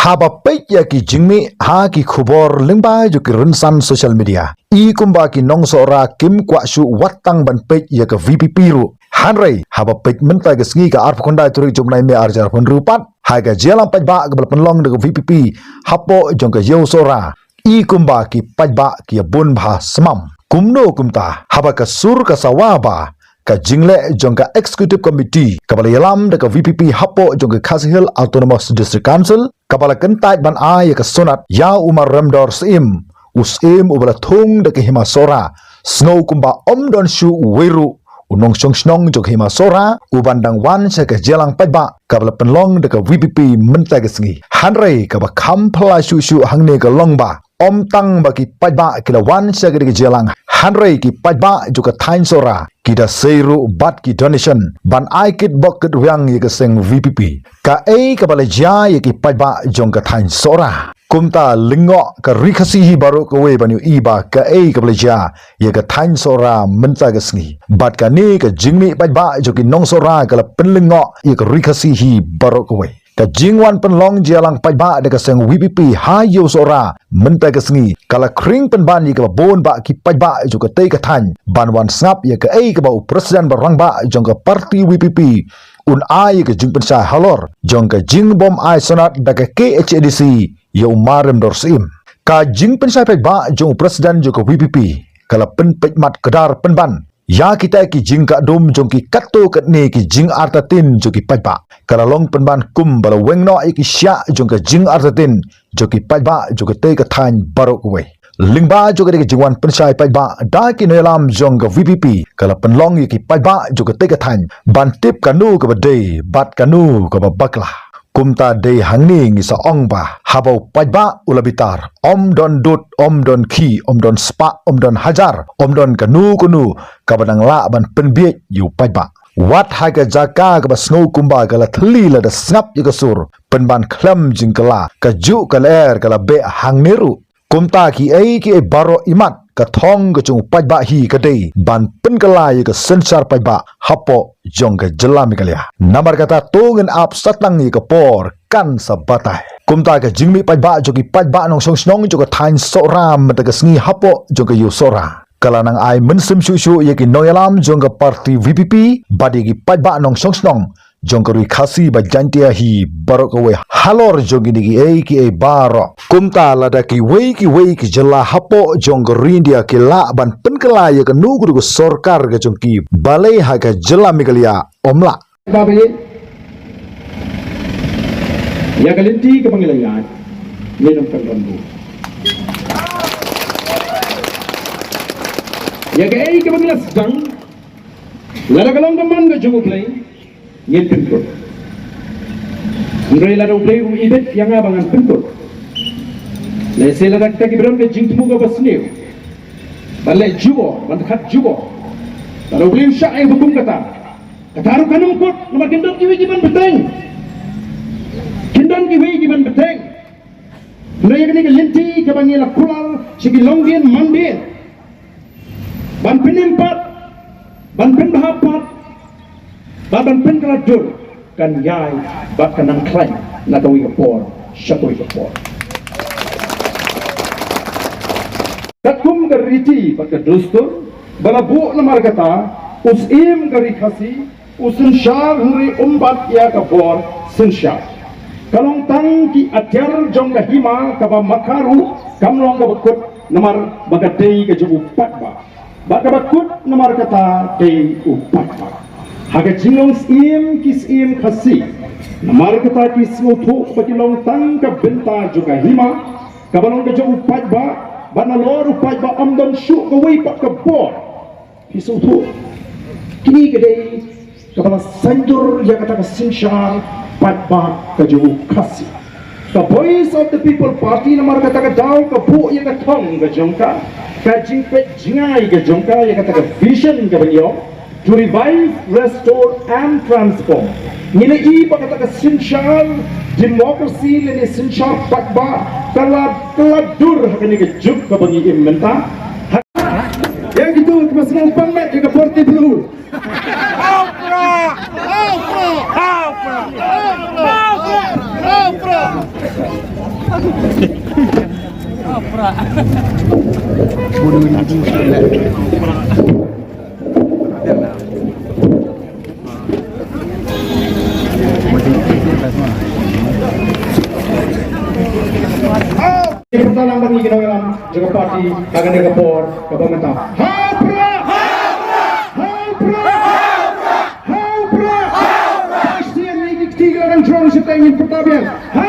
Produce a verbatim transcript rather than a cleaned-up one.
Haba peit ïa ki jingmih ha ki khubor lyngba jong ki rynsan social media, i kumba ki nong Sohra kim kwah shuh wat tang ban peit ïa ka V P P ruh. Hynrei haba peit mynta ka sngi ka arphew khyndai tarik jong u bnai May arhajar arphew hynriew pat, ha ka jingïalang paidbah kaba la pynlong da ka V P P hapoh jong ka ïew Sohra, i kumba ki paidbah ki ïa bun bha symam. Kumno kumta, haba ka sur ka sawa ba ka jingleh jong ka Executive Committee kaba la ïalam da ka V P P hapoh jong ka Khasi Hills Autonomous District Council, kaba la kyntait ban ai ïa ka Sonat ïa u Marremdor Syiem, u Syiem uba la thung da ka Hima Sohra, sngew kumba ym don shuh uwei ruh u nongshong shnong jong ka Hima Sohra u ban dang wan sha ka jingïalang paidbah kaba la pynlong da ka V P P mynta ka sngi. Hynrei kaba kham phylla shuh shuh hangne ka long ba ym tang ba ki paidbah ki la wan sha ka dei ka jingïalang, hynrei ki paidbah jong ka thaiñ Sohra ki da sei ruh bad ki donation ban ai kit bok kit rwiang ïa ka seng V P P. Kaei kaba la jia ïa ki paidbah jong ka thaiñ Sohra? Kumta lyngngoh ka Ri Khasi hi baroh kawei ban ïohi ba kaei kaba la jia ïa ka thaiñ Sohra mynta ka sngi. Bad kane ka jingmih paidbah jong ki nong Sohra ka la pynlyngngoh ïa ka Ri Khasi hi baroh kawei. Ka jingwan pynlong jingïalang paidbah da ka seng V P P ha ïew Sohra mynta ka sngi ka la khring pynban ïa kaba bun bah ki paidbah jong katei ka thaiñ ban wan sngap ïa kaei kaba u President ba rangbah jong ka party V P P un ai ïa ka jingpynshai halor jong ka jingbym ai Sonat da ka K H A D C ïa u Marremdor Syiem. Ka jingpynshai paidbah jong u President jong ka V P P ka la pynpeit mat kdar pynban ïa kita ki jingkatdum jong ki katto katne ki jingartatien jong ki paidbah. Ka la long pynban kumba la weng noh ïa ki shiah jong ka jingartatien jong ki paidbah jong katei ka thaiñ baroh kawei. Lyngba jong katei ka jingwan pynshai paidbah da ki nongïalam jong ka V P P ka la pynlong ïa ki paidbah jong katei ka thaiñ ban tip kano kaba dei bad kano kaba bakla. Kumta dei hangne ngi sa ong ba haba u paidbah u la bitar, ym don dud, ym don khie, ym don spah, ym don hajar, ym don kano kano kaba dang lah ban pynbiej ïa u paidbah. Wat ha ka jaka kaba sngew kumba ka la thylli lada sngap ïa ka sur, pynban khlem jingkylla, kajuh ka lyer ka la beh hangne ruh. Kumta kiei kiei baroh imat ka thong ka jong u paidbah hi ka dei ban pynkylla ïa ka synshar paidbah hapoh jong ka jylla Meghalaya. Namar kata to ngin ap satang ïa ka por kan sa batai. Kumta ka jingmih paidbah jong ki paidbah nongshong shnong jong ka thaiñ Sohra mynta ka sngi hapoh jong ka ïew Sohra ka la nang ai mynsiem shuh shuh ïa ki nongïalam jong ka party V P P bad ïa ki paidbah nongshong shnong jong ka Ri Khasi bad Jaintia hi baroh kawei halor jong kine kiei kiei baroh. Kumta lada kiwei kiwei ki jylla hapoh jong ka Ri India ki lah ban pynkylla ïa kano kano ka sorkar ka jong ki, balei ha ka jylla Meghalaya ym lah? Ba ba ïa ka lynti kaba ngi la ïaid ngin ym pynrem buh. Ïa kaei kaba ngi la sdang, lada ka long ka mon ka jong U Blei, ngin pynkut. Hynrei lada U Blei u ibit ïa nga ba ngan pynkut, lehse lada kita kiba don ka jingthmu kaba sniew ban leh jubor, ban khat jubor, lada U Blei u shah ïa ka hukum kata, kata ruh kan ym kut namar kin don kiwei ki ban bteng. Kin don kiwei ki ban bteng. Hynrei ïa kane ka lynti kaba ngi la kular sha ki longdien mandien ban pynim pat, ban pynbha pat, bad ban pynkylla dur kan ïai bad kan nang khlaiñ na kawei ka por sha kawei ka por. Katkum ka riti bad ka dustur ba la buh namar kata, u Syiem ka Ri Khasi u synshar hynrei um bat ïa ka bor synshar. Ka long tang ki atiar jong ka hima kaba ma ka ruh kam long kaba kut namar ba ka dei ka jong u paidbah. Ba kaba kut namar kata dei u paidbah. Ha ka jinglong syiem ki syiem Khasi, namar kata ki sngewthuh ba ki long tang ka bynta jong ka hima kaba long ka jong u paidbah, bad nalor u paidbah ym don shuh kawei pat ka bor. Phi sngewthuh, kine ka dei kaba la saiñdur ïa kata ka synshar paidbah ka jong u Khasi. Ka Voice of the People Party namar kata ka daw ka buh ïa ka thong ka jong ka, ka jingpeit jngai ka jong ka ïa kata ka vision kaba ngi ong, to revive, restore and transform. Ngi la i ba kata ka synshar democracy lane synshar paidbah ka la, ka la dur ha kane ka juk kaba ngi im mynta. Ïa kito kiba sngewbha ban leit ïa ka party blue. Hau pra! Hau pra! Hau pra! Hau pra! Pyrta lang bad ngi ki nongïalam jong ka party ha kane ka por kaba mynta. Ha u Prah! Ha u Prah! Ha u Prah! Ba shisien ngi ki kti ki la dang jrong shatei, ngin pyrta biang. Ha